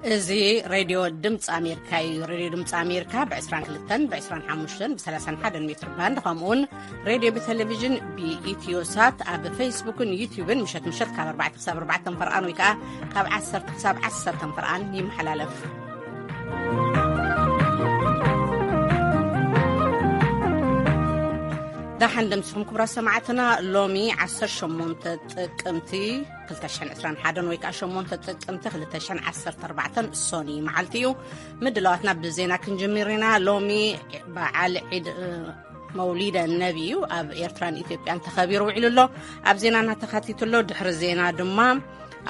እዚ ሬድዮ ድምፂ ኣሜሪካ እዩ። ሬድዮ ድምፂ ኣሜሪካ ብ22፣ ብ25፣ ብ31 ሜትር ባንድ፣ ከምኡውን ሬድዮ ብቴሌቪዥን ብኢትዮ ሳት ኣብ ፌስቡክን ዩቲዩብን ምሸት ምሸት ካብ ኣርባዕተ ክሳብ ኣርባዕተ ፈርቓን ወይ ከዓ ካብ ዓሰርተ ክሳብ ዓሰርተ ፈርቓን ይመሓላለፍ። ደሓን ደምስኹም ክቡራት ሰማዕትና። ሎሚ ዓሰርተ ሸሞንተ ጥቅምቲ ክልተ ሽሕን ዕስራን ሓደን ወይ ከዓ ሸሞንተ ጥቅምቲ ክልተ ሽሕን ዓሰርተ ኣርባዕተን ሶኒ መዓልቲ እዩ። ምድላዋትና ብዜና ክንጅምር ኢና። ሎሚ በዓል ዒድ፣ እ፣ መውሊደ ነቢ እዩ ኣብ ኤርትራን ኢትዮጵያን ተኸቢሩ ውዒሉ ኣሎ። ኣብ ዜናና ተኻቲቱ ኣሎ። ድሕሪ ዜና ድማ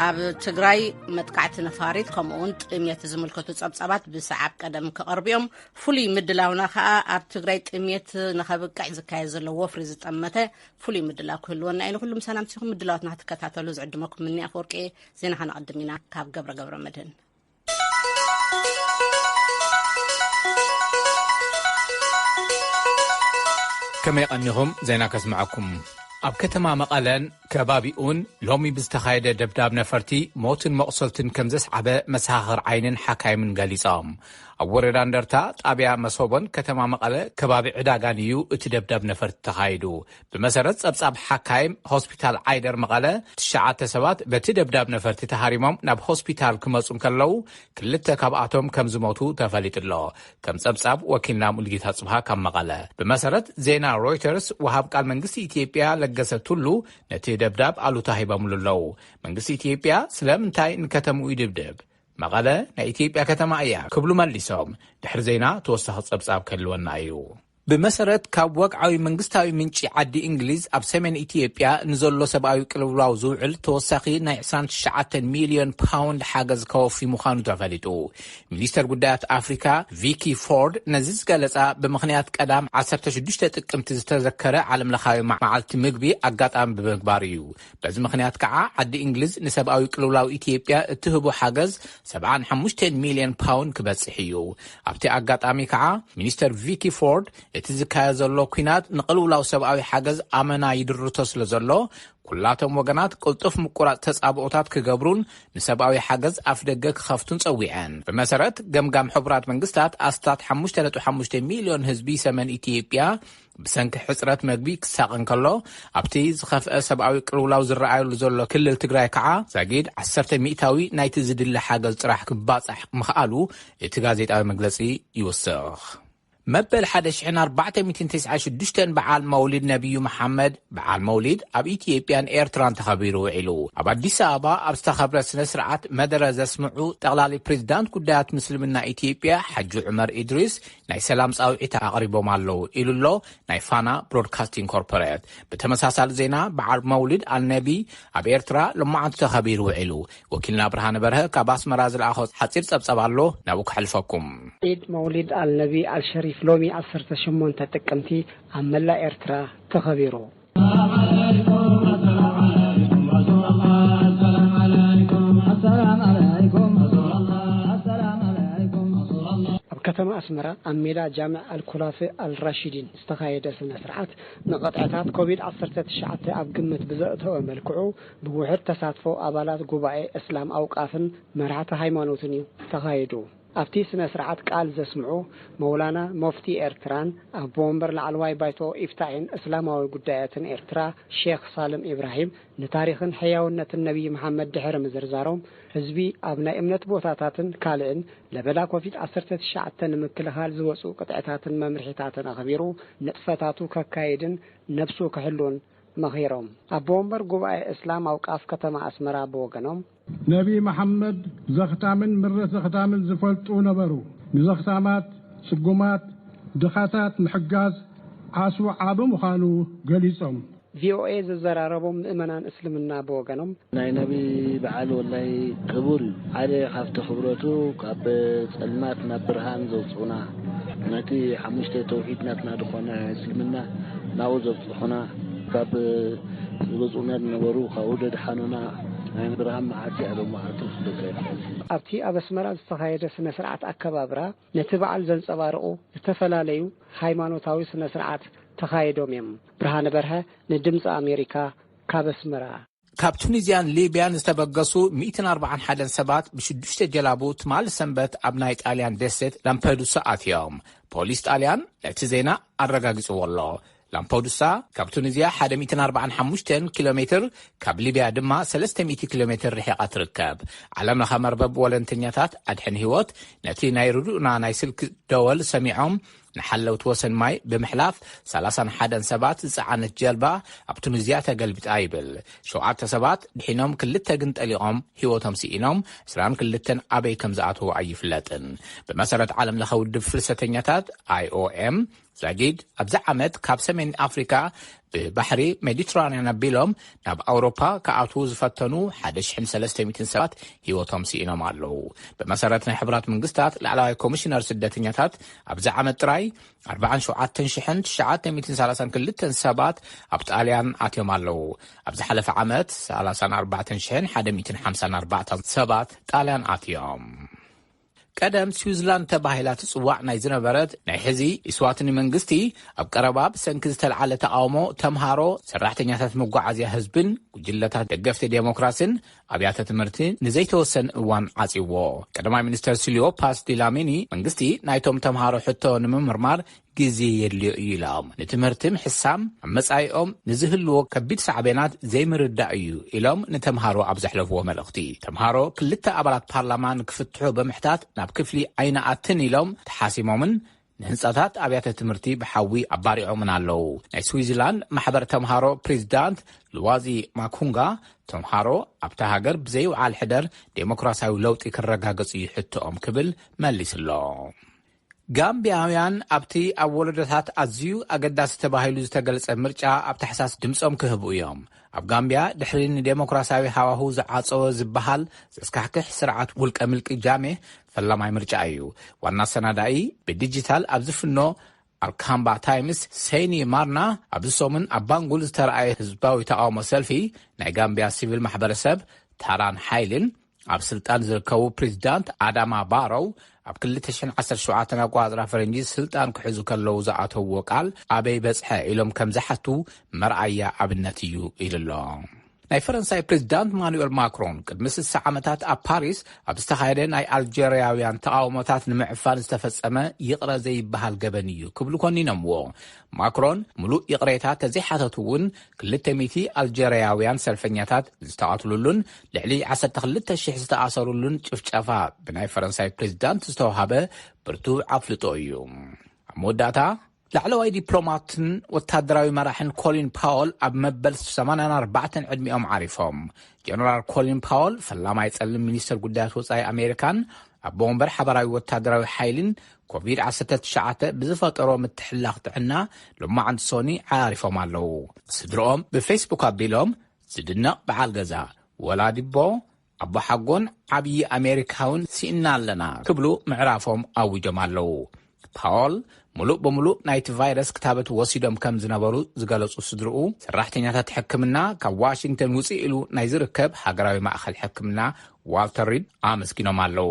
ኣብ ትግራይ መጥቃዕቲ ነፋሪት ከምኡውን ጥምየት ዝምልከቱ ጸብጻባት ብሰዓብ ቀደም ክቐርቡ እዮም። ፍሉይ ምድላውና ከኣ ኣብ ትግራይ ጥምየት ንኸብቅዕ ዝካየድ ዘሎ ወፍሪ ዝጠመተ ፍሉይ ምድላው ክህልወና እዩ። ንኹሉ ምሳና ምሲኹም ምድላዋትና ክትከታተሉ ዝዕድመኩም ምኒ ኣፈወርቂ። ዜና ከነቐድም ኢና ካብ ገብረ ገብረ መድህን። ከመይ ቀኒኹም? ዜና ከስምዐኩም። ኣብ ከተማ መቐለን ከባቢኡን ሎሚ ብዝተኻየደ ደብዳብ ነፈርቲ ሞትን መቑሰልትን ከም ዘስዓበ መሰኻኽር ዓይንን ሓካይምን ገሊጾም። ኣብ ወረዳ እንደርታ ጣብያ መሶቦን ከተማ መቐለ ከባቢ ዕዳጋን እዩ እቲ ደብዳብ ነፈርቲ ተኻይዱ። ብመሰረት ጸብጻብ ሓካይም ሆስፒታል ዓይደር መቐለ፣ ትሽዓተ ሰባት በቲ ደብዳብ ነፈርቲ ተሃሪሞም ናብ ሆስፒታል ክመጹ እንከለዉ፣ ክልተ ካብኣቶም ከም ዝሞቱ ተፈሊጡ ኣሎ። ከም ጸብጻብ ወኪልና ሙልጌታ ጽብሃ ካብ መቐለ። ብመሰረት ዜና ሮይተርስ፣ ወሃብ ቃል መንግስቲ ኢትዮጵያ ለገሰ ቱሉ ነቲ ደብዳብ ኣሉታ ሂቦምሉ ኣለዉ። መንግስቲ ኢትዮጵያ ስለምንታይ ንከተምኡ ይድብድብ? መቐለ ናይ ኢትዮጵያ ከተማ እያ ክብሉ መሊሶም። ድሕሪ ዜና ተወሳኺ ጸብጻብ ክህልወና እዩ። ብመሰረት ካብ ወግዓዊ መንግስታዊ ምንጪ ዓዲ እንግሊዝ፣ ኣብ ሰሜን ኢትዮጵያ ንዘሎ ሰብኣዊ ቅልውላው ዝውዕል ተወሳኺ ናይ ዕስራን ትሽዓተን ሚልዮን ፓውንድ ሓገዝ ከወፊ ምዃኑ ተፈሊጡ። ሚኒስተር ጉዳያት ኣፍሪካ ቪኪ ፎርድ ነዚ ዝገለጻ ብምኽንያት ቀዳም ዓሰርተ ሽዱሽተ ጥቅምቲ ዝተዘከረ ዓለምለኻዊ መዓልቲ ምግቢ ኣጋጣሚ ብምግባር እዩ። በዚ ምኽንያት ከዓ ዓዲ እንግሊዝ ንሰብኣዊ ቅልውላው ኢትዮጵያ እትህቦ ሓገዝ ሰብዓን ሓሙሽተን ሚልዮን ፓውንድ ክበጽሕ እዩ። ኣብቲ ኣጋጣሚ ከዓ ሚኒስተር ቪኪ ፎርድ እቲ ዝካየድ ዘሎ ኲናት ንቅልውላው ሰብኣዊ ሓገዝ ኣመና ይድርቶ ስለ ዘሎ፣ ኩላቶም ወገናት ቅልጡፍ ምቁራጽ ተጻብኦታት ክገብሩን ንሰብኣዊ ሓገዝ ኣፍ ደገ ክኸፍቱን ጸዊዐን። ብመሰረት ገምጋም ሕቡራት መንግስታት፣ ኣስታት ሓሙሽተ ነጥቢ ሓሙሽተ ሚልዮን ህዝቢ ሰሜን ኢትዮጵያ ብሰንኪ ሕጽረት መግቢ ክሳቐ እንከሎ፣ ኣብቲ ዝኸፍአ ሰብኣዊ ቅልውላው ዝረኣየሉ ዘሎ ክልል ትግራይ ከዓ ዛጊድ ዓሰርተ ሚእታዊ ናይቲ ዝድለ ሓገዝ ጥራሕ ክባጻሕ ምኽኣሉ እቲ ጋዜጣዊ መግለጺ ይውስኽ። መበል ሓደ ሽሕን ኣርባዕተ ሚእትን ተስዓን ሽዱሽተን በዓል መውሊድ ነቢዩ መሓመድ፣ በዓል መውሊድ፣ ኣብ ኢትዮጵያን ኤርትራን ተኸቢሩ ውዒሉ። ኣብ ኣዲስ ኣበባ ኣብ ዝተኸብረ ስነ ስርዓት መደረ ዘስምዑ ጠቕላሊ ፕሬዚዳንት ጉዳያት ምስልምና ኢትዮጵያ ሓጂ ዑመር ኢድሪስ ናይ ሰላም ጻውዒት ኣቕሪቦም ኣለዉ ኢሉ ኣሎ ናይ ፋና ብሮድካስቲንግ ኮርፖሬት። ብተመሳሳሊ ዜና፣ በዓል መውሊድ ኣልነቢ ኣብ ኤርትራ ሎማዓንቲ ተኸቢሩ ውዒሉ። ወኪልና ብርሃነ በርሀ ካብ ኣስመራ ዝለኣኾ ሓጺር ጸብጻብ ኣሎ፣ ናብኡ ከሕልፈኩም። ዒድ መውሊድ ኣልነቢ ኣልሸሪፍ ሎሚ ዓሰርተ ሸሞንተ ጥቅምቲ ኣብ መላእ ኤርትራ ተኸቢሩ። ኣብ ከተማ ኣስመራ ኣብ ሜዳ ጃምዕ ኣልኩላፊ ኣልራሺዲን ዝተኻየደ ስነ ስርዓት፣ ንቕጥዕታት ኮቪድ ዓሰርተ ትሽዓተ ኣብ ግምት ብዘእተወ መልክዑ፣ ብውሑድ ተሳትፎ ኣባላት ጉባኤ እስላም ኣውቃፍን መራሕቲ ሃይማኖትን እዩ ተኻይዱ። ኣብቲ ስነ ስርዓት ቃል ዘስምዑ መውላና ሞፍቲ ኤርትራን ኣቦ ወንበር ላዕለዋይ ባይቶ ኢፍታሒን እስላማዊ ጉዳያትን ኤርትራ ሼኽ ሳልም ኢብራሂም፣ ንታሪኽን ሕያውነትን ነቢይ መሓመድ ድሕሪ ምዝርዛሮም፣ ህዝቢ ኣብ ናይ እምነት ቦታታትን ካልእን ለበዳ ኮቪድ ዓሰርተ ትሽዓተ ንምክልኻል ዝወፁ ቅጥዕታትን መምርሒታትን ኣኽቢሩ ንጥፈታቱ ከካይድን ነብሱ ክሕሉን መኺሮም። ኣቦ ወንበር ጉባኤ እስላም ኣውቃፍ ከተማ ኣስመራ ብወገኖም፣ ነቢ መሓመድ ዘኽታምን ምረት ዘኽታምን ዝፈልጡ ነበሩ። ንዘኽታማት፣ ጽጉማት፣ ድኻታት ምሕጋዝ ዓስቡ ዓቢ ምዃኑ ገሊጾም። ቪኦኤ ዘዘራረቦም ምእመናን እስልምና ብወገኖም፣ ናይ ነቢ በዓል ወላይ ክቡር እዩ። ሓደ ካብቲ ክብረቱ ካብ ጸልማት ናብ ብርሃን ዘውጽኡና፣ ነቲ ሓሙሽተ ተውሒድ ናትና ዝኾነ እስልምና ናብኡ ዘብጽሑና፣ ካብ ዝገዝኡና ዝነበሩ ካብኡ ደድሓኑና፣ ናይ ብርሃን መዓልቲ እያ ሎም መዓልቲ ክብለካ ይኽእል። ኣብቲ ኣብ ኣስመራ ዝተኻየደ ስነ ስርዓት ኣከባብራ ነቲ በዓል ዘንጸባርቑ ዝተፈላለዩ ሃይማኖታዊ ስነ ስርዓት ተኻይዶም እዮም። ብርሃነ በርሀ ንድምፂ ኣሜሪካ ካብ ኣስመራ። ካብ ቱኒዝያን ሊብያን ዝተበገሱ ሚእትን ኣርባዓን ሓደን ሰባት ብሽዱሽተ ጀላቡ ትማል ሰንበት ኣብ ናይ ጣልያን ደሴት ላምፐዱሳ ኣትዮም። ፖሊስ ጣልያን ነቲ ዜና ኣረጋጊጽዎ ኣሎ። ላምፐዱሳ ካብ ቱኒዝያ ሓደ ሚእትን ኣርባዓን ሓሙሽተን ኪሎ ሜትር፣ ካብ ሊብያ ድማ ሰለስተ ሚእቲ ኪሎ ሜትር ርሒቓ ትርከብ። ዓለም ለኸ መርበብ ወለንተኛታት ኣድሕን ህይወት ነቲ ናይ ርዱእና ናይ ስልክ ደወል ሰሚዖም ንሓለውቲ ወሰን ማይ ብምሕላፍ ሰላሳን ሓደን ሰባት ዝጸዓነት ጀልባ ኣብ ቱኒዝያ ተገልቢጣ ይብል። ሸውዓተ ሰባት ድሒኖም፣ ክልተ ግን ጠሊቖም ህይወቶም ስኢኖም። ዕስራን ክልተን ኣበይ ከም ዝኣተዉ ኣይፍለጥን። ብመሰረት ዓለም ለኸ ውድብ ፍልሰተኛታት ኣይ ኦ ኤም፣ ዛጊድ ኣብዚ ዓመት ካብ ሰሜን ኣፍሪካ ብባሕሪ ሜዲትራንያን ኣቢሎም ናብ ኣውሮፓ ክኣትዉ ዝፈተኑ ሓደ ሽሕን ሰለስተ ሚእትን ሰባት ህይወቶም ስኢኖም ኣለዉ። ብመሰረት ናይ ሕቡራት መንግስታት ላዕለዋይ ኮሚሽነር ስደተኛታት ኣብዚ ዓመት ጥራይ ኣርባዓን ሸውዓተን ሽሕን ትሽዓተ ሚእትን ሰላሳን ክልተን ሰባት ኣብ ጣልያን ኣትዮም ኣለዉ። ኣብ ዝሓለፈ ዓመት ሰላሳን ኣርባዕተን ሽሕን ሓደ ሚእትን ሓምሳን ኣርባዕተን ሰባት ጣልያን ኣትዮም። ቀደም ስዊዝላንድ ተባሂላ ትጽዋዕ ናይ ዝነበረት ናይ ሕዚ ኢስዋትኒ መንግስቲ ኣብ ቀረባ ብሰንኪ ዝተልዓለ ተቓውሞ ተምሃሮ፣ ሰራሕተኛታት መጓዓዝያ ህዝብን ጉጅለታት ደገፍቲ ዴሞክራሲን ኣብያተ ትምህርቲ ንዘይተወሰነ እዋን ዓጽዎ። ቀዳማይ ሚኒስተር ሲልዮ ፓስ ዲላሚኒ መንግስቲ ናይቶም ተምሃሮ ሕቶ ንምምርማር ግዜ የድልዮ እዩ ኢሎም። ንትምህርቲ ምሕሳም ኣብ መጻኢኦም ንዝህልዎ ከቢድ ሳዕቤናት ዘይምርዳእ እዩ ኢሎም ንተምሃሮ ኣብ ዘሕለፍዎ መልእኽቲ። ተምሃሮ ክልተ ኣባላት ፓርላማ ንክፍትሑ ብምሕታት ናብ ክፍሊ ኣይንኣትን ኢሎም ተሓሲሞምን ንህንጻታት ኣብያተ ትምህርቲ ብሓዊ ኣባሪዖምን ኣለዉ። ናይ ስዊዝላንድ ማሕበር ተምሃሮ ፕሬዚዳንት ሉዋዚ ማኩንጋ ተምሃሮ ኣብታ ሃገር ብዘይውዓል ሕደር ዴሞክራሲያዊ ለውጢ ክረጋገጽ እዩ ሕቶኦም ክብል መሊስሎ። ጋምቢያውያን ኣብቲ ኣብ ወለዶታት ኣዝዩ ኣገዳሲ ተባሂሉ ዝተገልጸ ምርጫ ኣብ ታሕሳስ ድምጾም ክህቡ እዮም። ኣብ ጋምቢያ ድሕሪ ንዴሞክራሲያዊ ሃዋሁ ዝዓጸወ ዝበሃል ዘስካሕክሕ ስርዓት ውልቀ ምልቂ ጃሜ ፈላማይ ምርጫ እዩ። ዋና ኣሰናዳኢ ብዲጂታል ኣብ ዝፍኖ ኣርካምባ ታይምስ ሰይኒ ማርና ኣብዚ ሰሙን ኣብ ባንጉል ዝተረኣየ ህዝባዊ ተቓውሞ ሰልፊ ናይ ጋምቢያ ሲቪል ማሕበረሰብ ታራን ሓይልን ኣብ ስልጣን ዝርከቡ ፕሬዚዳንት ኣዳማ ባሮው ኣብ ክልተ ሽሕን ዓሰርተ ሸውዓተን ኣቆጻጽራ ፈረንጂ ስልጣን ክሕዙ ከለዉ ዝኣተውዎ ቃል ኣበይ በጽሐ ኢሎም ከም ዝሓቱ መርኣያ ኣብነት እዩ ኢሉ ኣሎ። ናይ ፈረንሳይ ፕሬዚዳንት ማኑኤል ማክሮን ቅድሚ ስሳ ዓመታት ኣብ ፓሪስ ኣብ ዝተኻየደ ናይ ኣልጀርያውያን ተቓውሞታት ንምዕፋን ዝተፈጸመ ይቕረ ዘይበሃል ገበን እዩ ክብሉ ኮኒኖምዎ። ማክሮን ምሉእ ይቕሬታ ተዘይሓተቱ እውን ክልተ ሚእቲ ኣልጀርያውያን ሰልፈኛታት ዝተቐትሉሉን ልዕሊ ዓሰርተ ክልተ ሽሕ ዝተኣሰሩሉን ጭፍጨፋ ብናይ ፈረንሳይ ፕሬዚዳንት ዝተዋሃበ ብርቱዕ ኣፍልጦ እዩ። ኣብ መወዳእታ ላዕለዋይ ዲፕሎማትን ወታደራዊ መራሕን ኮሊን ፓወል ኣብ መበል ሰማንያን ኣርባዕተን ዕድሚኦም ዓሪፎም። ጀነራል ኮሊን ፓወል ፈላማይ ጸሊም ሚኒስተር ጉዳያት ወጻኢ ኣሜሪካን ኣቦ ወንበር ሓበራዊ ወታደራዊ ሓይልን ኮቪድ ዓሰርተ ትሽዓተ ብዝፈጠሮ ምትሕልላኽ ጥዕና ሎማዓንቲ ሶኒ ዓሪፎም ኣለዉ። ስድርኦም ብፌስቡክ ኣቢሎም ዝድነቕ በዓል ገዛ፣ ወላዲቦ፣ ኣቦሓጎን ዓብዪ ኣሜሪካውን ስኢና ኣለና ክብሉ ምዕራፎም ኣዊጆም ኣለዉ። ፓወል ምሉእ ብምሉእ ናይቲ ቫይረስ ክታበት ወሲዶም ከም ዝነበሩ ዝገለጹ ስድርኡ፣ ሰራሕተኛታት ሕክምና ካብ ዋሽንግተን ውፅእ ኢሉ ናይ ዝርከብ ሃገራዊ ማእኸል ሕክምና ዋልተር ሪድ ኣመስጊኖም ኣለዉ።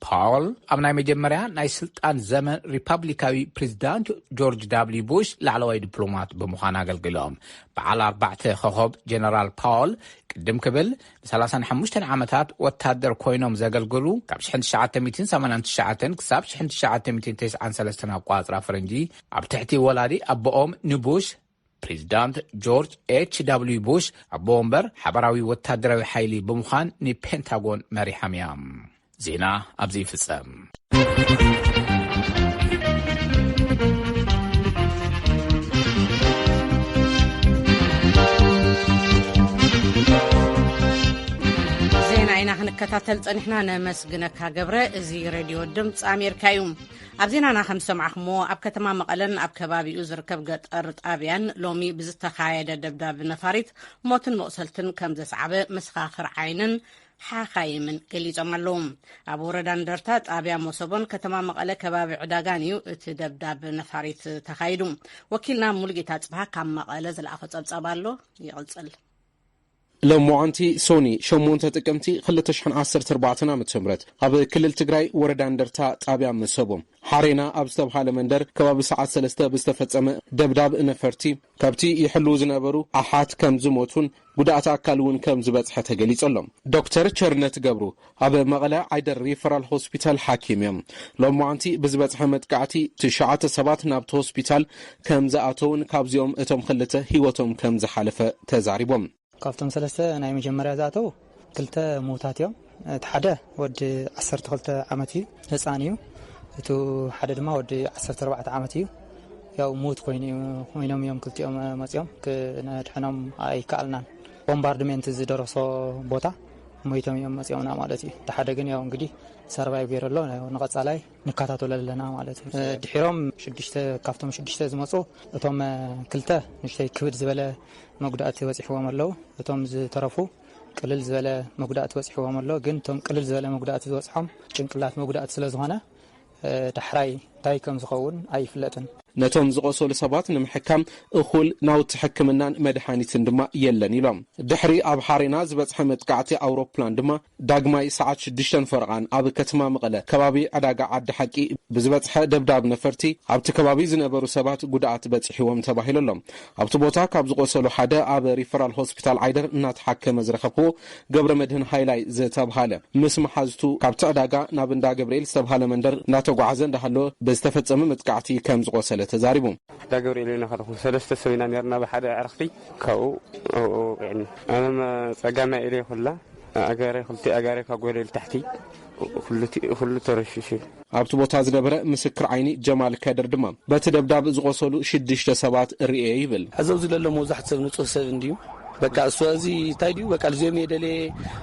ፓወል ኣብ ናይ መጀመርያ ናይ ስልጣን ዘመን ሪፓብሊካዊ ፕሬዚዳንት ጆርጅ ዳብልዩ ቡሽ ላዕለዋይ ዲፕሎማት ብምዃን ኣገልግሎም። በዓል ኣርባዕተ ኮኸብ ጀነራል ፓወል ቅድም ክብል ንሰላሳን ሓሙሽተን ዓመታት ወታደር ኮይኖም ዘገልግሉ ካብ ሽሕን ትሽዓተ ሚእትን ሰማንያን ትሽዓተን ክሳብ ሽሕን ትሽዓተ ሚእትን ተስዓን ሰለስተን ኣቆጻጽራ ፈረንጂ ኣብ ትሕቲ ወላዲ ኣቦኦም ንቡሽ ፕሬዚዳንት ጆርጅ ኤች ዳብልዩ ቡሽ ኣቦ ወንበር ሓበራዊ ወታደራዊ ሓይሊ ብምዃን ንፔንታጎን መሪሖም እዮም። ዜና ኣብዚ ይፍጸም። ዜና ኢና ክንከታተል ጸኒሕና። ነመስግነካ ገብረ። እዚ ሬድዮ ድምፂ ኣሜሪካ እዩ። ኣብ ዜናና ከም ዝሰማዕኹምዎ ኣብ ከተማ መቐለን ኣብ ከባቢኡ ዝርከብ ገጠር ጣብያን ሎሚ ብዝተኻየደ ደብዳብ ነፋሪት ሞትን መቑሰልትን ከም ዘስዓበ መሰኻኽር ዓይንን ሓኻይምን ገሊጾም ኣለዉ። ኣብ ወረዳ እንደርታ ጣብያ መሶቦን ከተማ መቐለ ከባቢ ዕዳጋን እዩ እቲ ደብዳብ ነፋሪት ተኻይዱ። ወኪልና ሙሉጌታ ጽብሃ ካብ መቐለ ዝለኣኾ ጸብጻብ ኣሎ፣ ይቕጽል። ሎማዓንቲ ሶኒ ሸሞንተ ጥቅምቲ ክልተ ሽሕን ዓሰርተ ኣርባዕተን ዓመተ ምህረት ኣብ ክልል ትግራይ ወረዳ እንደርታ ጣብያ መሰቦ ሓሬና ኣብ ዝተብሃለ መንደር ከባቢ ሰዓት ሰለስተ ብዝተፈጸመ ደብዳብ ነፈርቲ ካብቲ ይሕልዉ ዝነበሩ ኣሓት ከም ዝሞቱን ጉድኣት ኣካል እውን ከም ዝበጽሐ ተገሊጹ ኣሎ። ዶክተር ቸርነት ገብሩ ኣብ መቐለ ዓይደር ሪፈራል ሆስፒታል ሓኪም እዮም። ሎማዓንቲ ብዝበጽሐ መጥቃዕቲ ትሽዓተ ሰባት ናብቲ ሆስፒታል ከም ዝኣተውን ካብዚኦም እቶም ክልተ ህይወቶም ከም ዝሓለፈ ተዛሪቦም። ካብቶም ሰለስተ ናይ መጀመርያ ዝኣተው ክልተ ምዉታት እዮም። እቲ ሓደ ወዲ ዓሰርተ ክልተ ዓመት እዩ፣ ህፃን እዩ። እቲ ሓደ ድማ ወዲ ዓሰርተ ኣርባዕተ ዓመት እዩ። ያው ምዉት ኮይኑ እዩ፣ ኮይኖም እዮም ክልቲኦም መፂኦም፣ ክነድሕኖም ኣይከኣልናን። ቦምባርድሜንት ዝደረሶ ቦታ ሞይቶም እዮም መፂኦምና ማለት እዩ። እቲ ሓደ ግን ያው እንግዲህ ሰርቫይቭ ገይሩ ኣሎ። ያው ንቐፃላይ ንከታተሎ ኣለና ማለት እዩ። ድሒሮም ሽዱሽተ፣ ካብቶም ሽዱሽተ ዝመፁ እቶም ክልተ ንእሽተይ ክብድ ዝበለ መጉዳእቲ በፂሕዎም ኣለዉ። እቶም ዝተረፉ ቅልል ዝበለ መጉዳእቲ በፂሕዎም ኣሎ። ግን እቶም ቅልል ዝበለ መጉዳእቲ ዝበፅሖም ጭንቅላት መጉዳእቲ ስለ ዝኾነ፣ እ፣ ዳሕራይ እንታይ ከም ዝኸውን ኣይፍለጥን። ነቶም ዝቖሰሉ ሰባት ንምሕካም እኹል ናውቲ ሕክምናን መድሃኒትን ድማ የለን ኢሎም። ድሕሪ ኣብ ሓሬና ዝበፅሐ መጥቃዕቲ ኣውሮፕላን ድማ ዳግማይ ሰዓት ሽዱሽተ ፈረቓን ኣብ ከተማ መቐለ ከባቢ ዕዳጋ ዓዲ ሓቂ ብዝበፅሐ ደብዳብ ነፈርቲ ኣብቲ ከባቢ ዝነበሩ ሰባት ጉድኣት በፂሕዎም ተባሂሉ ኣሎ። ኣብቲ ቦታ ካብ ዝቖሰሉ ሓደ ኣብ ሪፈራል ሆስፒታል ዓይደር እናተሓከመ ዝረኸብክዎ ገብረ መድህን ሃይላይ ዝተብሃለ ምስ መሓዝቱ ካብቲ ዕዳጋ ናብ እንዳ ገብርኤል ዝተብሃለ መንደር እናተጓዓዘ እንዳሃለወ ብዝተፈጸመ መጥቃዕቲ ከም ዝቖሰለ ተዛሪቡ። ዕዳ ገብርኤል ኢና ከለኹ ሰለስተ ሰብ ኢና ነርና ብሓደ ኣዕርኽቲ ካብኡ ኣብኡ ወቂዕኒ። ኣነ ጸጋማይ ኢደ ኩላ ኣጋረ ክልተ ኣጋረ ካብ ጎለል ታሕቲ ኩሉ ተረሽሹ። ኣብቲ ቦታ ዝነበረ ምስክር ዓይኒ ጀማል ከድር ድማ በቲ ደብዳብ ዝቖሰሉ ሽዱሽተ ሰባት ርእየ ይብል። እዚ ኣብዚ ዘሎ መብዛሕትኡ ሰብ ንጹህ ሰብ እንድዩ። በቃ እሱ እዚ እንታይ ድዩ በቃ እዚኦም እየ ደልየ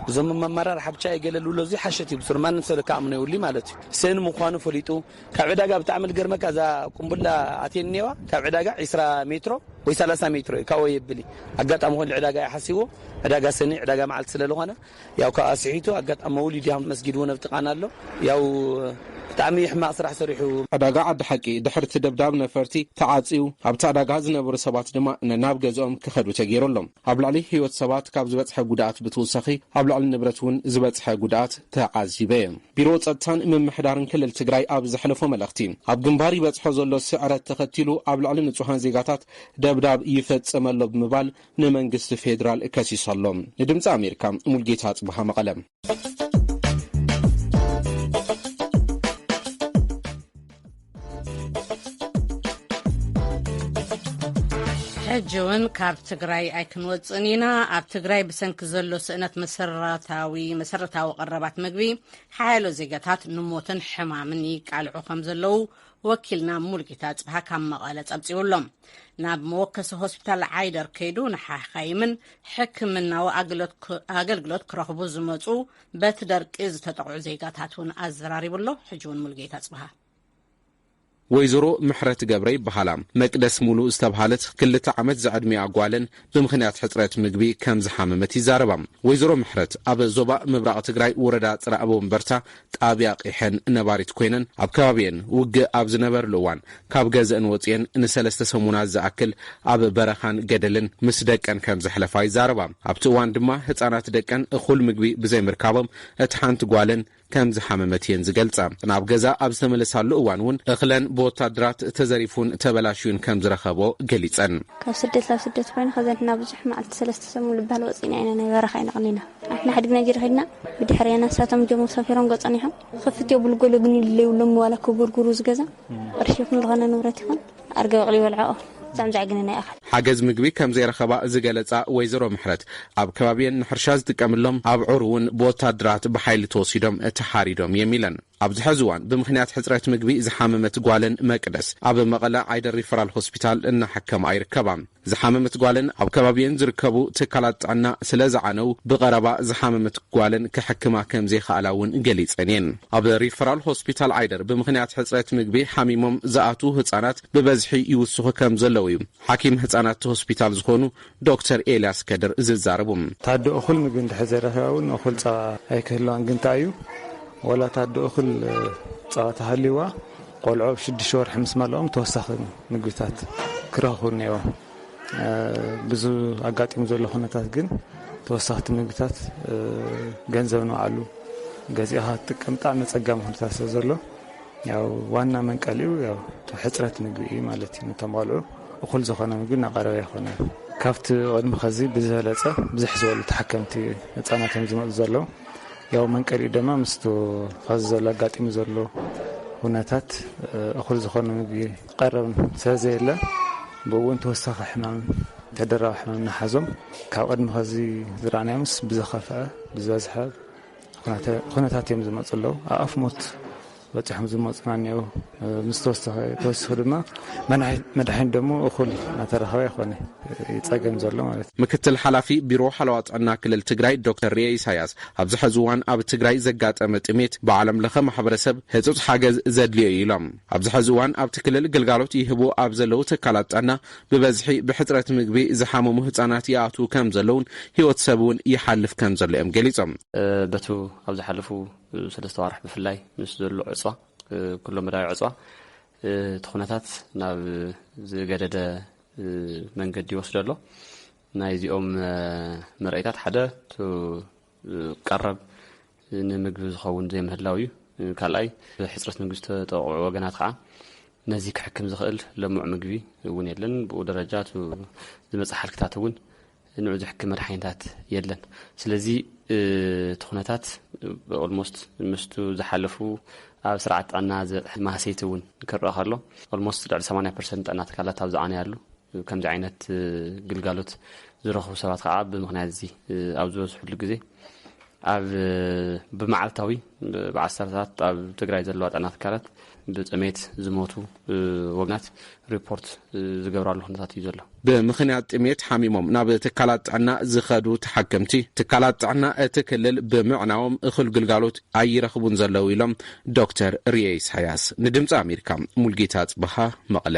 እዞም መመራር ሓብቻ እየ ገለ ልብሎ እዚ ሓሸት እዩ ብሱር ማንም ሰብ ለካ ኣምኖ የብሉይ ማለት እዩ። ሰን ምዃኑ ፈሊጡ ካብ ዕዳጋ ብጣዕሚ ልገርመካ እዛ ቁምቡላ ኣትየን እኔዋ ካብ ዕዳጋ ዒስራ ሜትሮ ወይ ሰላሳ ሜትሮ እዩ ካብኡ የብል እዩ። ኣጋጣሚ ኮይኑ ዕዳጋ እየ ሓሲዎ ዕዳጋ ሰኒ ዕዳጋ መዓልቲ ስለ ዝኾነ ያው ካብ ኣስሒቱ ኣጋጣሚ መውሊድ ያው መስጊድ እውን ኣብቲ ቃና ኣሎ። ያው ብጣዕሚ ሕማቕ ስራሕ ሰሪሑ። ዕዳጋ ዓዲ ሓቂ ድሕርቲ ደብዳብ ነፈርቲ ተዓጽዩ ኣብቲ ዕዳጋ ዝነበሩ ሰባት ድማ ነናብ ገዝኦም ክኸዱ ተገይሩ ኣሎ። ኣብ ልዕሊ ህይወት ሰባት ካብ ዝበጽሐ ጉድኣት ብትውሳኺ ኣብ ልዕሊ ንብረት እውን ዝበጽሐ ጉድኣት ተዓዚበ እየ። ቢሮ ጸጥታን ምምሕዳርን ክልል ትግራይ ኣብ ዘሕለፎ መልእኽቲ ኣብ ግንባር ይበጽሖ ዘሎ ስዕረት ተኸቲሉ ኣብ ልዕሊ ንጹሃን ዜጋታት ደብዳብ ይፈጸመ ኣሎ ብምባል ንመንግስቲ ፌዴራል ከሲሱ ኣሎ። ንድምፂ ኣሜሪካ ሙልጌታ ጽብሃ መቐለ። ሕጂ እውን ካብ ትግራይ ኣይክንወፅእን ኢና። ኣብ ትግራይ ብሰንኪ ዘሎ ስእነት መሰረታዊ መሰረታዊ ቀረባት ምግቢ ሓያሎ ዜጋታት ንሞትን ሕማምን ይቃልዑ ከም ዘለዉ ወኪልና ሙልጌታ ጽብሃ ካብ መቐለ ጸብጺቡ ኣሎ። ናብ መወከሲ ሆስፒታል ዓይደር ከይዱ ንሓኻይምን ሕክምናዊ ኣገልግሎት ክ-፣ ኣገልግሎት ክረኽቡ ዝመጹ በቲ ደርቂ ዝተጠቕዑ ዜጋታት እውን ኣዘራሪቡ ኣሎ። ሕጂ እውን ሙልጌታ ጽብሃ። ወይዘሮ ምሕረት ገብረ ይበሃላ። መቅደስ ሙሉ ዝተብሃለት ክልተ ዓመት ዝዕድሚኣ ጓለን ብምኽንያት ሕጽረት ምግቢ ከም ዝሓመመት ይዛረባ። ወይዘሮ ምሕረት ኣብ ዞባ ምብራቕ ትግራይ ወረዳ ጽራእቦ እምበርታ ጣብያ ቂሐን ነባሪት ኮይነን ኣብ ከባቢየን ውግእ ኣብ ዝነበርሉ እዋን ካብ ገዝአን ወፅየን ንሰለስተ ሰሙናት ዝኣክል ኣብ በረኻን ገደልን ምስ ደቀን ከም ዘሕለፋ ይዛረባ። ኣብቲ እዋን ድማ ህፃናት ደቀን እኹል ምግቢ ብዘይምርካቦም እቲ ሓንቲ ጓለን ከም ዝሓመመት እየን ዝገልፃ። ናብ ገዛ ኣብ ዝተመለሳሉ እዋን እውን እኽለን ብወታደራት ተዘሪፉን ተበላሽዩን ከም ዝረኸቦ ገሊፀን። ካብ ስደት ናብ ስደት ኮይኑ ከዘንትና ብዙሕ መዓልቲ ሰለስተ ሰሙን ልባል ወፂና ኢና ናይ በረኻ ኢና ቀኒና። ኣሕና ሓድግና ጅር ኸድና ብድሕርያና ንሳቶም ጀሞ ሰፊሮም ገጸን ይሖም ክፍት የብሉ ገሎ ግን ይለዩሎም ዋላ ክጉርጉሩ ዝገዛ ቅርሺ ይኹን ዝኾነ ንብረት ይኹን ኣርገ በቕሊ ይበልዐኦ። ዛዕምዛዕ ግን ናይ ኣኻል ሓገዝ ምግቢ ከም ዘይረኸባ ዝገለጻ ወይዘሮ ምሕረት ኣብ ከባቢየን ንሕርሻ ዝጥቀምሎም ኣብዑር እውን ብወታደራት ብሓይሊ ተወሲዶም ተሓሪዶም እዮም ኢለን። ኣብዚ ሕዚ እዋን ብምኽንያት ሕፅረት ምግቢ ዝሓመመት ጓለን መቅደስ ኣብ መቐለ ዓይደር ሪፈራል ሆስፒታል እናሓከማ ይርከባ። ዝሓመመት ጓለን ኣብ ከባቢየን ዝርከቡ ትካላት ጥዕና ስለ ዝዓነው ብቐረባ ዝሓመመት ጓለን ክሕክማ ከም ዘይኸኣላ እውን ገሊፀን እየን። ኣብ ሪፈራል ሆስፒታል ዓይደር ብምኽንያት ሕፅረት ምግቢ ሓሚሞም ዝኣትዉ ህፃናት ብበዝሒ ይውስኹ ከም ዘለዉ እዩ ሓኪም ህፃናት እቲ ሆስፒታል ዝኾኑ ዶክተር ኤልያስ ከድር ዝዛረቡ። ታዶ እኹል ምግቢ እንድሕር ዘይረኺባ እውን እኹል ፀባ ኣይክህልዋን ግን እንታይ እዩ ወላ ታዶ እኹል ፀባ ተሃልይዋ ቆልዖ ኣብ ሽዱሽተ ወርሒ ምስ መለኦም ተወሳኺ ምግብታት ክረኽቡ እኒአዎም። ብዙ ኣጋጢሙ ዘሎ ኩነታት ግን ተወሰኽቲ ምግብታት ገንዘብ ንባዕሉ ገዚእኻ ክትጥቀም ብጣዕሚ ኣጸጋሚ ኩነታት ስለ ዘሎ፣ ያው ዋና መንቀሊኡ ያው እቲ ሕጽረት ምግቢ እዩ ማለት እዩ። ነቶም ቆልዑ እኹል ዝኾነ ምግቢ እናቐረበ ኣይኮነን። ካብቲ ቅድሚ ኸዚ ብዝበለጸ ብዝሕ ዝበሉ ተሓከምቲ ህጻናት እዮም ዝመጹ ዘለዉ። ያው መንቀሊኡ ድማ ምስቲ ኸዚ ዘሎ ኣጋጢሙ ዘሎ ኩነታት እኹል ዝኾነ ምግቢ ክቐርብ ስለ ዘየለ፣ ብእውን ተወሳኺ ሕማም ተደራቢ ሕማም እናሓዞም ካብ ቅድሚ ኸዚ ዝረኣናዮምስ ብዝኸፍአ ብዝበዝሐ ኩነተ- ኩነታት እዮም ዝመፁ ኣለዉ። ኣኣፍ ሞት በፂሖም ዝመፁና እኒአው። ምስ ተወሰኸ ተወሲኹ ድማ መድሓ- መድሓኒት ደሞ እኹል እናተረኸበ ኣይኮነ ይፀገም ዘሎ ማለት እዩ። ምክትል ሓላፊ ቢሮ ሓለዋ ጥዕና ክልል ትግራይ ዶክተር ርኤ ኢሳያስ ኣብዚ ሐዚ እዋን ኣብ ትግራይ ዘጋጠመ ጥሜት ብዓለም ለኸ ማሕበረሰብ ህፁፅ ሓገዝ ዘድልዮ እዩ ኢሎም። ኣብዚ ሐዚ እዋን ኣብቲ ክልል ግልጋሎት ይህቡ ኣብ ዘለዉ ትካላት ጥዕና ብበዝሒ ብሕፅረት ምግቢ ዝሓመሙ ህፃናት ይኣትዉ ከም ዘለውን ህይወት ሰብ እውን ይሓልፍ ከም ዘሎ እዮም ገሊፆም። በቱ ኣብ ዝሓለፉ ሰለስተ ዋርሕ ብፍላይ ምስ ዘሎ ዕፅዋ ኩሎም መዳይ ዕፅዋ እቲ ኩነታት ናብ ዝገደደ መንገዲ ይወስዶ ኣሎ። ናይዚኦም መርኣይታት ሓደ እቲ ቀረብ ንምግቢ ዝኸውን ዘይምህላው እዩ። ካልኣይ ብሕፅረት ምግቢ ዝተጠቕዑ ወገናት ከዓ ነዚ ክሕክም ዝኽእል ለሙዕ ምግቢ እውን የለን። ብኡ ደረጃ እቲ ዝመፅእ ሓልክታት እውን ንዑ ዝሕክም መድሓኒታት የለን። ስለዚ እቲ ኩነታት ኦልሞስት ምስቱ ዝሓለፉ ኣብ ስርዓት ጥዕና ዝበፅሐ ማህሰይቲ እውን ክረአ ከሎ ኦልሞስት ልዕሊ ሰማንያ ፐርሰንት ጥዕና ትካላት ኣብ ዝዓነያሉ ከምዚ ዓይነት ግልጋሎት ዝረኽቡ ሰባት ከዓ ብምኽንያት እዚ ኣብ ዝበዝሕሉ ግዜ ኣብ ብመዓልታዊ ብዓሰርታት ኣብ ትግራይ ዘለዋ ጥዕና ትካላት ብጥሜት ዝሞቱ ወገናት ሪፖርት ዝገብራሉ ኩነታት እዩ ዘሎ። ብምኽንያት ጥሜት ሓሚሞም ናብ ትካላት ጥዕና ዝኸዱ ተሓከምቲ ትካላት ጥዕና እቲ ክልል ብምዕናዎም እኹል ግልጋሎት ኣይረኽቡን ዘለዉ ኢሎም ዶክተር ርኤ ኢሳያስ ንድምፂ ኣሜሪካ። ሙልጌታ ጽበሃ መቐለ።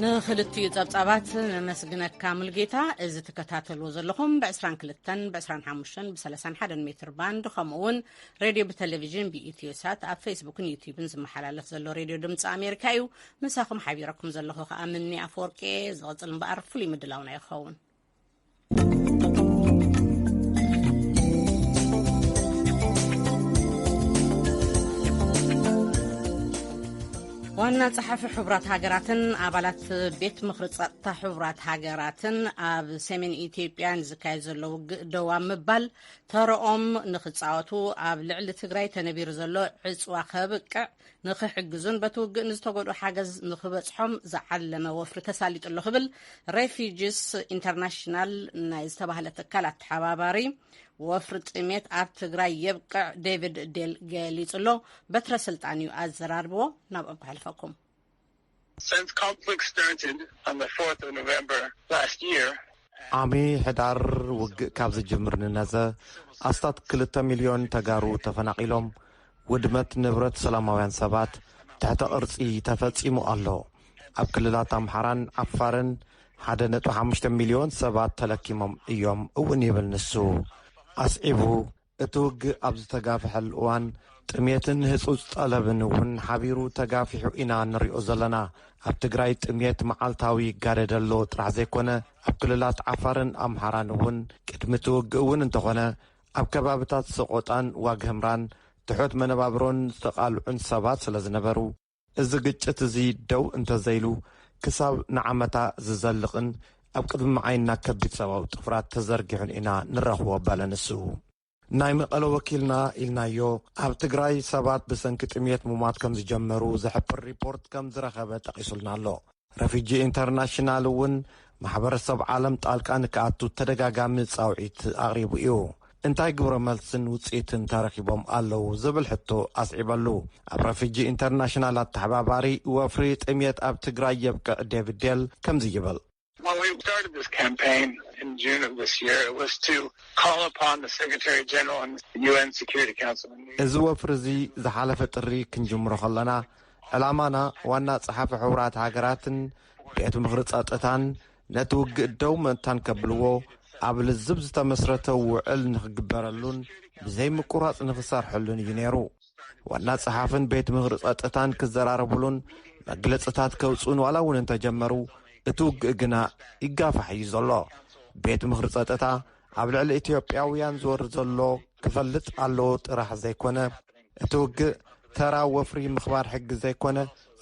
ንኽልቲኡ ጸብጻባት ነመስግነካ ሙልጌታ። እዚ ትከታተልዎ ዘለኹም ብ22 ብ25 ብ31 ሜትር ባንድ ከምኡ እውን ሬድዮ ብቴሌቪዥን ብኢትዮ ሳት ኣብ ፌስቡክን ዩቲዩብን ዝመሓላለፍ ዘሎ ሬድዮ ድምፂ ኣሜሪካ እዩ። ምሳኹም ሓቢረኩም ዘለኹ ከዓ ምኒ ኣፈወርቂ። ዝቕፅል እምበኣር ፍሉይ ምድላውና ይኸውን። ዋና ጸሓፊ ሕቡራት ሃገራትን ኣባላት ቤት ምኽሪ ጸጥታ ሕቡራት ሃገራትን ኣብ ሰሜን ኢትዮጵያ ንዝካየድ ዘሎ ውግእ ደው ኣብ ምባል ተረኦም ንኽጻወቱ ኣብ ልዕሊ ትግራይ ተነቢሩ ዘሎ ዕጽዋ ከብቅዕ ንኽሕግዙን በቲ ውግእ ንዝተጎድኡ ሓገዝ ንኽበጽሖም ዝዓለመ ወፍሪ ተሳሊጡ ኣሎ ክብል ሬፊጂስ ኢንተርናሽናል ናይ ዝተባህለ ትካል ኣተሓባባሪ ወፍሪ ጥሜት ኣብ ትግራይ የብቅዕ ዴቪድ ዴል ገሊጹ ኣሎ። በትረ ስልጣን እዩ ኣዘራርብዎ። ናብኦም ክሕልፈኩም። Since conflict started on the fourth of November last year, ዓሚ ሕዳር ውግእ ካብ ዝጅምር ንነዘ ኣስታት ክልተ ሚልዮን ተጋሩ ተፈናቒሎም፣ ውድመት ንብረት ሰላማውያን ሰባት ትሕተ ቅርጺ ተፈጺሙ ኣሎ። ኣብ ክልላት ኣምሓራን ዓፋርን ሓደ ነጥቢ ሓሙሽተ ሚልዮን ሰባት ተለኪሞም እዮም እውን ይብል ንሱ። ኣስዒቡ፣ እቲ ውግእ ኣብ ዝተጋፍሐሉ እዋን ጥሜትን ህጹጽ ጠለብን እውን ሓቢሩ ተጋፊሑ ኢና ንሪኦ ዘለና። ኣብ ትግራይ ጥሜት መዓልታዊ ይጋደድ ኣሎ ጥራሕ ዘይኮነ፣ ኣብ ክልላት ዓፋርን ኣምሓራን እውን ቅድሚ እቲ ውግእ እውን እንተኾነ ኣብ ከባብታት ሰቆጣን ዋግህምራን ትሑት መነባብሮን ዝተቓልዑን ሰባት ስለ ዝነበሩ፣ እዚ ግጭት እዚ ደው እንተዘይሉ ክሳብ ንዓመታ ዝዘልቕን ኣብ ቅድሚ መዓይና ከቢድ ሰብኣዊ ጥፍራት ተዘርጊሑን ኢና ንረኽቦ በለ ንሱ። ናይ መቐለ ወኪልና ኢልናዮ ኣብ ትግራይ ሰባት ብሰንኪ ጥሜት ሙማት ከም ዝጀመሩ ዝሕብር ሪፖርት ከም ዝረኸበ ጠቒሱልና ኣሎ። ረፊጂ ኢንተርናሽናል እውን ማሕበረሰብ ዓለም ጣልቃ ንክኣቱ ተደጋጋሚ ጻውዒት ኣቕሪቡ እዩ። እንታይ ግብረ መልስን ውጽኢትን ተረኪቦም ኣለዉ ዝብል ሕቶ ኣስዒበሉ። ኣብ ረፊጂ ኢንተርናሽናል ኣተሓባባሪ ወፍሪ ጥሜት ኣብ ትግራይ የብቅዕ ዴቪድ ዴል ከምዚ ይብል። When we started this campaign in June of this year, it was to call upon the Secretary General and the U N Security Council. እዚ ወፍሪ እዚ ዝሓለፈ ጥሪ ክንጅምሮ ከለና ዕላማና ዋና ጸሓፊ ሕቡራት ሃገራትን ቤት ምኽሪ ጸጥታን ነቲ ውግእ ደው መታን ከብልዎ ኣብ ልዝብ ዝተመስረተ ውዕል ንኽግበረሉን ብዘይምቁራጽ ንኽሰርሐሉን እዩ ነይሩ። ዋና ጸሓፍን ቤት ምኽሪ ጸጥታን ክዘራረቡሉን መግለጽታት ከውጽኡን ዋላ እውን እንተጀመሩ፣ እቲ ውግእ ግና ይጋፋሕ እዩ ዘሎ። ቤት ምኽሪ ጸጥታ ኣብ ልዕሊ ኢትዮጵያውያን ዝወርድ ዘሎ ክፈልጥ ኣለዎ ጥራሕ ዘይኮነ፣ እቲ ውግእ ተራ ወፍሪ ምኽባር ሕጊ ዘይኮነ፣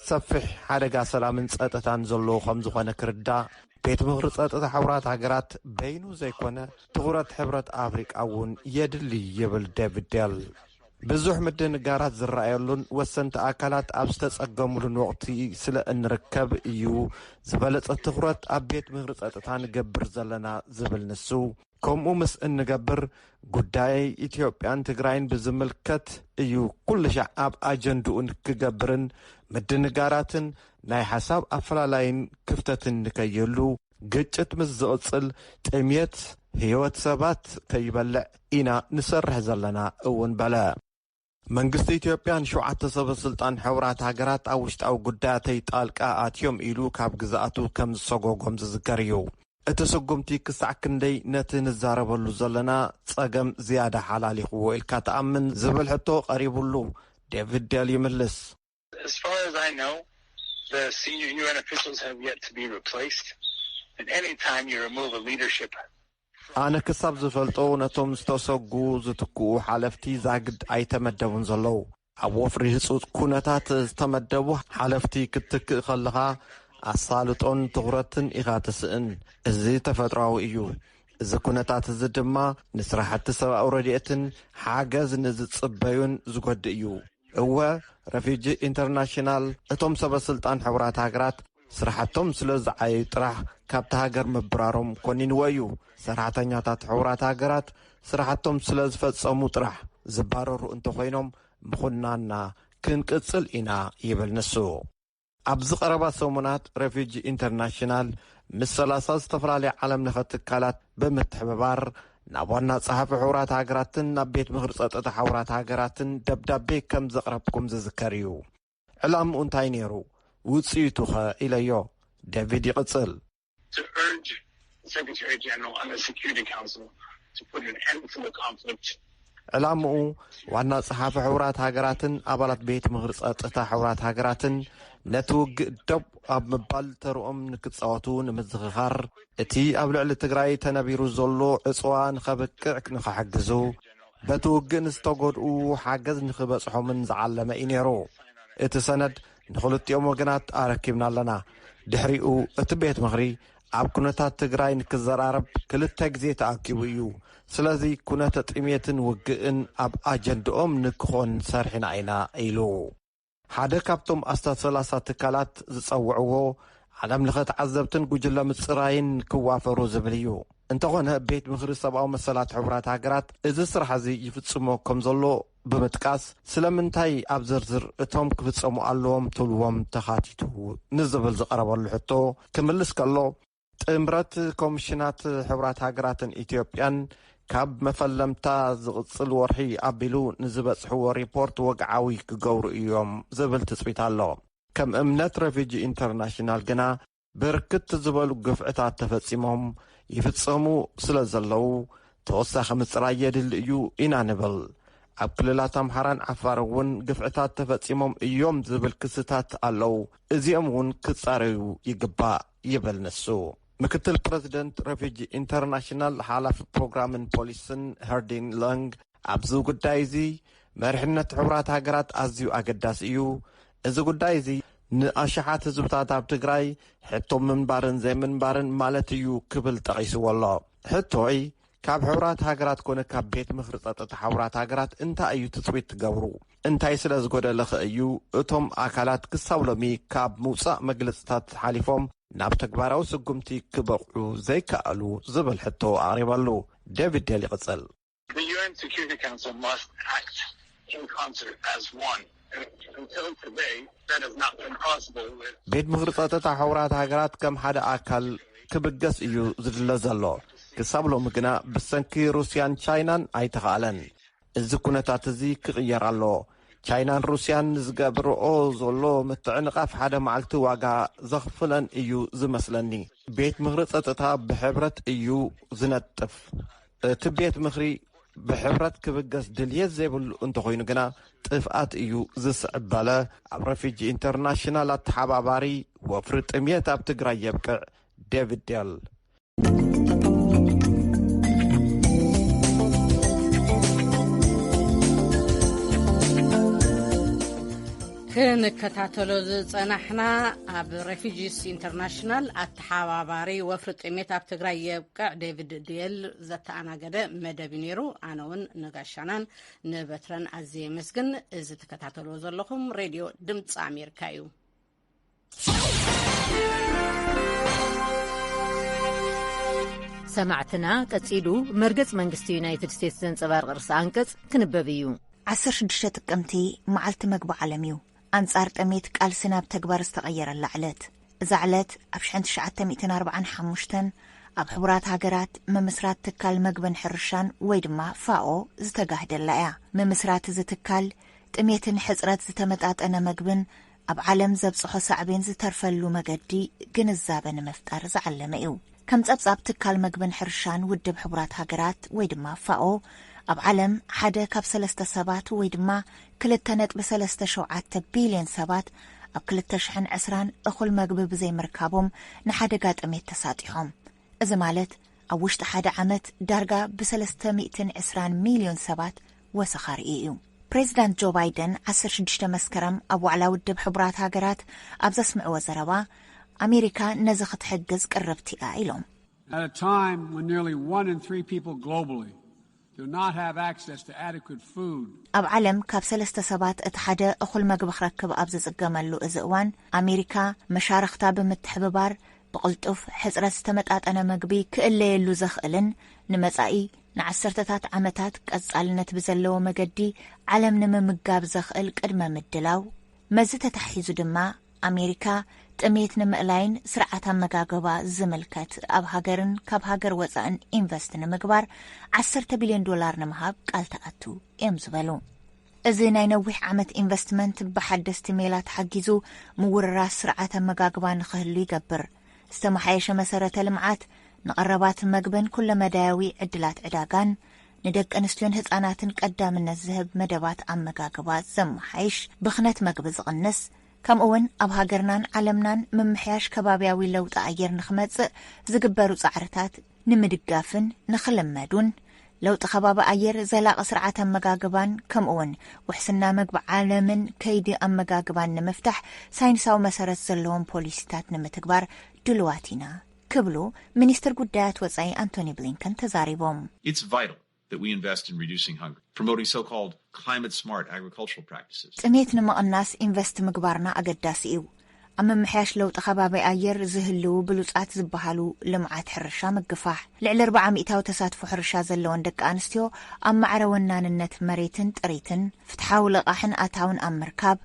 ሰፊሕ ሓደጋ ሰላምን ጸጥታን ዘለዎ ከም ዝኾነ ክርዳእ፣ ቤት ምኽሪ ጸጥታ ሕቡራት ሃገራት በይኑ ዘይኮነ፣ ትኹረት ሕብረት ኣፍሪቃ እውን የድሊ ይብል ዴቪድ ዴል። ብዙሕ ምድንጋራት ዝረኣየሉን ወሰንቲ ኣካላት ኣብ ዝተጸገሙሉን ወቕቲ ስለ እንርከብ እዩ ዝበለጸ ትኹረት ኣብ ቤት ምኽሪ ጸጥታ ንገብር ዘለና ዝብል ንሱ፣ ከምኡ ምስ እንገብር ጉዳይ ኢትዮጵያን ትግራይን ብዝምልከት እዩ ኩሉ ሻዕ ኣብ ኣጀንድኡን ክገብርን ምድንጋራትን ናይ ሓሳብ ኣፈላላይን ክፍተትን ንከይህሉ፣ ግጭት ምስ ዝቕጽል ጥምየት ህይወት ሰባት ከይበልዕ ኢና ንሰርሕ ዘለና እውን በለ። መንግስቲ ኢትዮጵያ ንሸውዓተ ሰበ ስልጣን ሕቡራት ሃገራት ኣብ ውሽጣዊ ጉዳያተይ ጣልቃ ኣትዮም ኢሉ ካብ ግዝኣቱ ከም ዝሰጎጎም ዝዝከር እዩ። እቲ ስጉምቲ ክሳዕ ክንደይ ነቲ ንዛረበሉ ዘለና ጸገም ዝያዳ ሓላሊኽዎ ኢልካ ትኣምን ዝብል ሕቶ ቀሪቡሉ፣ ዴቪድ ዴል ይምልስ። As far as I know, the senior U N officials have yet to be replaced. And any time you remove a leadership ኣነ ክሳብ ዝፈልጦ ነቶም ዝተሰጉ ዝትክኡ ሓለፍቲ ዛግድ ኣይተመደቡን ዘለዉ። ኣብ ወፍሪ ህጹጽ ኩነታት ዝተመደቡ ሓለፍቲ ክትትክእ ከለኻ ኣሳልጦን ትኹረትን ኢኻ ትስእን። እዚ ተፈጥሮኣዊ እዩ። እዚ ኩነታት እዚ ድማ ንስራሕቲ ሰብኣዊ ረድኤትን ሓገዝ ንዝጽበዩን ዝጎድእ እዩ። እወ፣ ረፊጂ ኢንተርናሽናል እቶም ሰበ ስልጣን ሕቡራት ሃገራት ስራሕቶም ስለ ዝዓየዩ ጥራሕ ካብቲ ሃገር ምብራሮም ኮኒንዎ እዩ። ሰራሕተኛታት ሕቡራት ሃገራት ስራሕቶም ስለ ዝፈጸሙ ጥራሕ ዝባረሩ እንተኾይኖም ምኹናና ክንቅጽል ኢና ይብል ንሱ። ኣብዚ ቀረባ ሰሙናት ረፊጂ ኢንተርናሽናል ምስ ሰላሳ ዝተፈላለያ ዓለም ለኸ ትካላት ብምትሕብባር ናብ ዋና ጸሓፊ ሕቡራት ሃገራትን ናብ ቤት ምኽሪ ጸጥታ ሕቡራት ሃገራትን ደብዳቤ ከም ዘቕረብኩም ዝዝከር እዩ። ዕላምኡ እንታይ ነይሩ? ውጽኢቱ ኸ? ኢለዮ። ዴቪድ ይቕጽል። To urge the Secretary General and the Security Council to put an end to the conflict. ዕላምኡ ዋና ጸሓፊ ሕቡራት ሃገራትን ኣባላት ቤት ምኽሪ ጸጥታ ሕቡራት ሃገራትን ነቲ ውግእ ደው ኣብ ምባል ተርኦም ንክጻወቱ ንምዝኽኻር፣ እቲ ኣብ ልዕሊ ትግራይ ተነቢሩ ዘሎ ዕጽዋ ንኸብቅዕ ንኽሕግዙ፣ በቲ ውግእ ንዝተጎድኡ ሓገዝ ንኽበጽሖምን ዝዓለመ እዩ ነይሩ። እቲ ሰነድ ንኽልቲኦም ወገናት ኣረኪብና ኣለና። ድሕሪኡ እቲ ቤት ምኽሪ ኣብ ኩነታት ትግራይ ንክዘራረብ ክልተ ግዜ ተኣኪቡ እዩ። ስለዚ ኩነተ ጥሜትን ውግእን ኣብ ኣጀንድኦም ንክኾን ሰርሕና ኢና ኢሉ። ሓደ ካብቶም ኣስታት ሰላሳ ትካላት ዝጸውዕዎ ዓለም ለኸ ተዓዘብትን ጉጅለ ምጽራይን ክዋፈሩ ዝብል እዩ። እንተኾነ ቤት ምኽሪ ሰብኣዊ መሰላት ሕቡራት ሃገራት እዚ ስራሕ እዚ ይፍጽሞ ከም ዘሎ ብምጥቃስ፣ ስለምንታይ ኣብ ዝርዝር እቶም ክፍጸሙ ኣለዎም ትብልዎም ተኻቲቱ ንዝብል ዝቐረበሉ ሕቶ ክምልስ ከሎ፣ ጥምረት ኮሚሽናት ሕቡራት ሃገራትን ኢትዮጵያን ካብ መፈለምታ ዝቕጽል ወርሒ ኣቢሉ ንዝበጽሕዎ ሪፖርት ወግዓዊ ክገብሩ እዮም ዝብል ትጽቢት ኣሎ። ከም እምነት ረፊጂ ኢንተርናሽናል ግና ብርክት ዝበሉ ግፍዕታት ተፈጺሞም ይፍጸሙ ስለ ዘለዉ ተወሳኺ ምጽራይ የድሊ እዩ ኢና ንብል። ኣብ ክልላት ኣምሓራን ዓፋር እውን ግፍዕታት ተፈጺሞም እዮም ዝብል ክስታት ኣለዉ። እዚኦም እውን ክጻረዩ ይግባእ ይብል ንሱ። ምክትል ፕረዚደንት ረፊጂ ኢንተርናሽናል ሓላፊ ፕሮግራምን ፖሊስን ሄርዲን ለንግ ኣብዚ ጉዳይ እዚ መሪሕነት ሕቡራት ሃገራት ኣዝዩ ኣገዳሲ እዩ። እዚ ጉዳይ እዚ ንኣሽሓት ህዝብታት ኣብ ትግራይ ሕቶ ምንባርን ዘይምንባርን ማለት እዩ ክብል ጠቒስዎ ኣሎ። ሕቶይ ካብ ሕቡራት ሃገራት ኮነ ካብ ቤት ምኽሪ ጸጥታ ሕቡራት ሃገራት እንታይ እዩ ትጽቢት ትገብሩ? እንታይ ስለ ዝጎደለኸ እዩ እቶም ኣካላት ክሳብ ሎሚ ካብ ምውጻእ መግለጽታት ሓሊፎም ናብ ተግባራዊ ስጉምቲ ክበቕዑ ዘይከኣሉ ዝብል ሕቶ ኣቕሪበሉ። ዴቪድ ዴል ይቕጽል። The U N Security Council must act in concert as one. And until today, that has not been possible with ቤት ምኽሪ ጸጥታ ሕቡራት ሃገራት ከም ሓደ ኣካል ክብገስ እዩ ዝድለ ዘሎ። ክሳብ ሎሚ ግና ብሰንኪ ሩስያን ቻይናን ኣይተኻእለን። እዚ ኩነታት እዚ ክቕየር ኣለዎ። ቻይናን ሩስያን ንዝገብርኦ ዘሎ ምትዕንቓፍ ሓደ መዓልቲ ዋጋ ዘኽፍለን እዩ ዝመስለኒ። ቤት ምኽሪ ጸጥታ ብሕብረት እዩ ዝነጥፍ። እቲ ቤት ምኽሪ ብሕብረት ክብገስ ድልየት ዘይብሉ እንተኾይኑ ግና ጥፍኣት እዩ ዝስዕብ በለ። ኣብ ረፊጂ ኢንተርናሽናል ኣተሓባባሪ ወፍሪ ጥምየት ኣብ ትግራይ የብቅዕ ዴቪድ ዴል። ክንከታተሎ ዝጸናሕና ኣብ ሬፊጂስ ኢንተርናሽናል ኣተሓባባሪ ወፍሪ ጥሜት ኣብ ትግራይ የብቅዕ ዴቪድ ድየል ዘተኣናገደ መደብ እዩ ነይሩ። ኣነ እውን ንጋሻናን ንበትረን ኣዝየ የመስግን። እዚ ትከታተልዎ ዘለኹም ሬድዮ ድምፂ ኣሜሪካ እዩ። ሰማዕትና፣ ቀጺሉ መርገጽ መንግስቲ ዩናይትድ ስቴትስ ዘንጸባርቕ ርእሰ ኣንቀጽ ክንበብ እዩ። ዓሰርተ ሽዱሽተ ጥቅምቲ መዓልቲ መግቢ ዓለም እዩ። ኣንጻር ጥሜት ቃልሲ ናብ ተግባር ዝተቐየረላ ዕለት። እዛ ዕለት ኣብ ሽሕን ትሽዓተ ሚእትን ኣርባዓን ሓሙሽተን ኣብ ሕቡራት ሃገራት ምምስራት ትካል መግብን ሕርሻን ወይ ድማ ፋኦ ዝተጋህደላ እያ። ምምስራት እዚ ትካል ጥሜትን ሕጽረት ዝተመጣጠነ መግብን ኣብ ዓለም ዘብጽሖ ሳዕቤን ዝተርፈሉ መገዲ ግንዛበ ንምፍጣር ዝዓለመ እዩ። ከም ጸብጻብ ትካል መግብን ሕርሻን ውድብ ሕቡራት ሃገራት ወይ ድማ ፋኦ፣ ኣብ ዓለም ሓደ ካብ ሰለስተ ሰባት ወይ ድማ ክልተ ነጥቢ ሰለስተ ሸውዓተ ቢልዮን ሰባት ኣብ ክልተ ሽሕን ዕስራን እኹል መግቢ ብዘይምርካቦም ንሓደጋ ጥሜት ተሳጢሖም። እዚ ማለት ኣብ ውሽጢ ሓደ ዓመት ዳርጋ ብሰለስተ ሚእትን ዕስራን ሚልዮን ሰባት ወሰኻ ርእዩ እዩ። ፕሬዚዳንት ጆ ባይደን ዓሰርተ ሽዱሽተ መስከረም ኣብ ዋዕላ ውድብ ሕቡራት ሃገራት ኣብ ዘስምዕዎ ዘረባ፣ ኣሜሪካ ነዚ ክትሕግዝ ቅርብቲ እያ ኢሎም። At a time when nearly one in three people globally do not have access to adequate food, ኣብ ዓለም ካብ ሰለስተ ሰባት እቲ ሓደ እኹል መግቢ ክረክብ ኣብ ዝጽገመሉ እዚ እዋን፣ ኣሜሪካ መሻርኽታ ብምትሕብባር ብቕልጡፍ ሕጽረት ዝተመጣጠነ መግቢ ክእለየሉ ዘኽእልን ንመጻኢ ንዓሰርተታት ዓመታት ቀጻልነት ብዘለዎ መገዲ ዓለም ንምምጋብ ዘኽእል ቅድመ ምድላው፣ መዚ ተታሒዙ ድማ ኣሜሪካ ጥሜት ንምእላይን ስርዓት ኣመጋገባ ዝምልከት ኣብ ሃገርን ካብ ሃገር ወጻእን ኢንቨስት ንምግባር ዓሰርተ ቢልዮን ዶላር ንምሃብ ቃል ተኣቱ እዮም ዝበሉ። እዚ ናይ ነዊሕ ዓመት ኢንቨስትመንት ብሓደስቲ ሜላ ተሓጊዙ ምውርራስ ስርዓት ኣመጋግባ ንኽህሉ ይገብር። ዝተመሓየሸ መሰረተ ልምዓት፣ ንቐረባት መግብን ኩለመዳያዊ ዕድላት ዕዳጋን፣ ንደቂ ኣንስትዮን ህጻናትን ቀዳምነት ዝህብ መደባት ኣመጋግባ ዘመሓይሽ፣ ብኽነት መግቢ ዝቕንስ፣ ከምኡ እውን ኣብ ሃገርናን ዓለምናን ምምሕያሽ ከባብያዊ ለውጢ ኣየር ንኽመጽእ ዝግበሩ ጻዕርታት ንምድጋፍን ንኽልመዱን፣ ለውጢ ከባቢ ኣየር፣ ዘላቒ ስርዓት ኣመጋግባን ከምኡ እውን ውሕስና መግቢ ዓለምን ከይዲ ኣመጋግባን ንምፍታሕ ሳይንሳዊ መሰረት ዘለዎም ፖሊሲታት ንምትግባር ድልዋት ኢና ክብሉ ሚኒስትር ጉዳያት ወጻኢ ኣንቶኒ ብሊንከን ተዛሪቦም። It's vital that we invest in reducing hunger, promoting so-called climate-smart agricultural practices. ጥሜት ንምቕናስ ኢንቨስት ምግባርና ኣገዳሲ እዩ። ኣብ ምምሕያሽ ለውጢ ከባቢ ኣየር ዝህልዉ ብሉጻት ዝበሃሉ ልምዓት ሕርሻ ምግፋሕ፣ ልዕሊ ኣርባዓ ሚእታዊ ተሳትፎ ሕርሻ ዘለወን ደቂ ኣንስትዮ ኣብ ማዕረ ወናንነት መሬትን ጥሪትን፣ ፍትሓዊ ልቓሕን ኣታውን ኣብ ምርካብ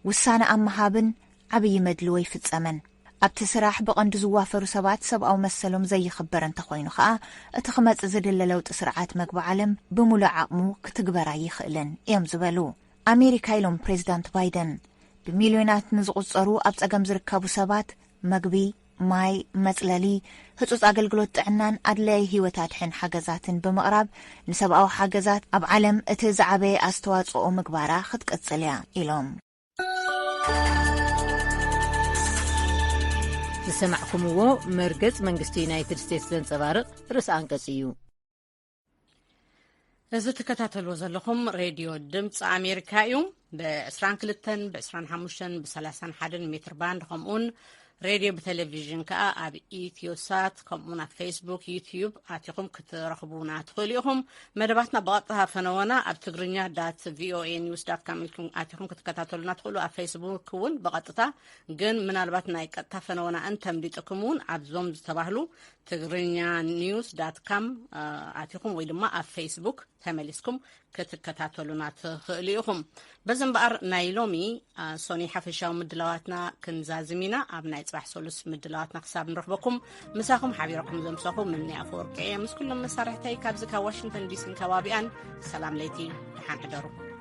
ውሳነ ኣብ ምሃብን ዓብዪ መድልዎ ይፍጸመን። ኣብቲ ስራሕ ብቐንዱ ዝዋፈሩ ሰባት ሰብኣዊ መሰሎም ዘይኽበር እንተኾይኑ ኸኣ፣ እቲ ክመጽእ ዝድለ ለውጢ ስርዓት መግቢ ዓለም ብምሉእ ዓቕሙ ክትግበር ኣይኽእልን እዮም ዝበሉ። ኣሜሪካ ኢሎም ፕሬዚዳንት ባይደን፣ ብሚልዮናት ንዝቑጸሩ ኣብ ጸገም ዝርከቡ ሰባት መግቢ፣ ማይ፣ መጽለሊ፣ ህጹጽ ኣገልግሎት ጥዕናን ኣድላዪ ህይወት ኣድሕን ሓገዛትን ብምቕራብ ንሰብኣዊ ሓገዛት ኣብ ዓለም እቲ ዝዓበየ ኣስተዋጽኦ ምግባራ ክትቅጽል እያ ኢሎም። ዝሰማዕኩምዎ መርገጽ መንግስቲ ዩናይትድ ስቴትስ ዘንጸባርቕ ርእሲ ኣንቀጽ እዩ። እዚ ትከታተልዎ ዘለኹም ሬድዮ ድምፂ ኣሜሪካ እዩ። ብ22፣ ብ25፣ ብ31 ሜትር ባንድ ከምኡውን ሬድዮ ብቴሌቪዥን ከዓ ኣብ ኢትዮሳት ከምኡውን ኣብ ፌስቡክ፣ ዩትዩብ ኣቲኹም ክትረኽቡና ትኽእሉ ኢኹም። መደባትና ብቐጥታ ፈነወና ኣብ ትግርኛ ዳት ቪኦኤ ኒውስ ዳት ካም ኢልኩም ኣቲኹም ክትከታተሉና ትኽእሉ። ኣብ ፌስቡክ እውን ብቐጥታ፣ ግን ምናልባት ናይ ቀጥታ ፈነወና እንተምሊጥኩም እውን ኣብዞም ዝተባህሉ ትግርኛ ኒውስ ዳት ካም ኣቲኹም ወይ ድማ ኣብ ፌስቡክ ተመሊስኩም ክትከታተሉና ትኽእሉ ኢኹም። በዚ እምበኣር ናይ ሎሚ ሶኒ ሓፈሻዊ ምድላዋትና ክንዛዝም ኢና። ኣብ ናይ ጽባሕ ሰሉስ ምድላዋትና ክሳብ ንረኽበኩም ምሳኹም ሓቢረኩም ዘምሰኹ ምኒ ኣፈወርቂ እየ። ምስ ኩሎም መሳርሕተይ ካብዚ ካብ ዋሽንግተን ዲሲን ከባቢኣን ሰላም ለይቲ፣ ደሓን ሕደሩ።